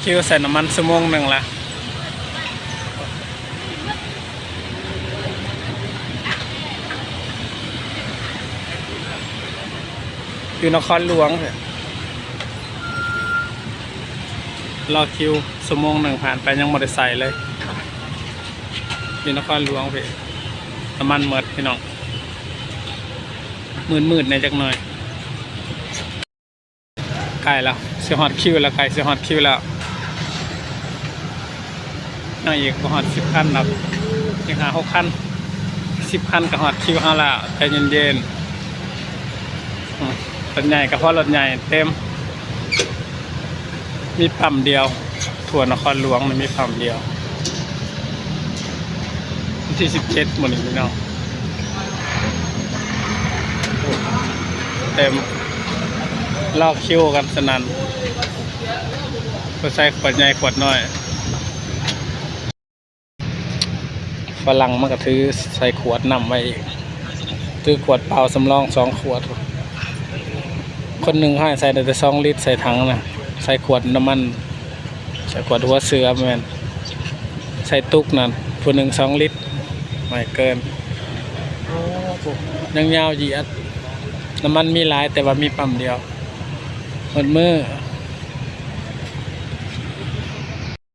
ຄິວໃສ່ນ້ຳມັນຊົ່ວໂມງໜຶ່ງລະ ຢູ່ນະຄອນຫຼວງພຸ້ນ ລໍຄິວຊົ່ວໂມງໜຶ່ງຜ່ານໄປ ຍັງບໍ່ໄດ້ໃສ່ເລີຍ ຢູ່ນະຄອນຫຼວງພຸ້ນ ນ້ຳມັນໝົດພີ່ນ້ອງ ມືດໆແດ່ຈັກໜ່ອຍ. ໃກ້ແລ້ວ ຊິຮອດຄິວແລ້ວ ໃກ້ຊິຮອດຄິວແລ້ວ ຍັງອີກບໍ່ຮອດສິບຄັນດອກ ອີກຫ້າຫົກຄັນ ສິບຄັນກໍຮອດຄິວເຮົາແລ້ວ ໃຈເຢັນໆ ອືມ ລົດໃຫຍ່ກໍພໍລົດໃຫຍ່ເຕັມ ມີປ້ຳດຽວ ທົ່ວນະຄອນຫຼວງນີ້ມີປ້ຳດຽວ ວັນທີສິບເຈັດມື້ນີ້ພີ່ນ້ອງ ເຕັມ ລໍຄິວກັນສະໜັ່ນ ເພື່ອໃສ່ຂວດໃຫຍ່ຂວດນ້ອຍ ຝຣັ່ງມັນກໍຖືໃສ່ຂວດນ້ຳໄວ້ອີກ ຖືຂວດເປົ່າສຳລອງສອງຂວດ ຄົນໜຶ່ງໃຫ້ໃສ່ໄດ້ແຕ່ສອງລິດ ໃສ່ຖັງນະ ໃສ່ຂວດນ້ຳມັນ ໃສ່ຂວດຫົວເສືອ ແມ່ນ ໃສ່ຕຸກນັ້ນ ຜູ້ໜຶ່ງສອງລິດ ບໍ່ໃຫ້ເກີນ ໂອ້ ຍັງຍາວຢຽດ ນ້ຳມັນມີຫຼາຍ ແຕ່ວ່າມີປ້ຳດຽວ ໝົດມື້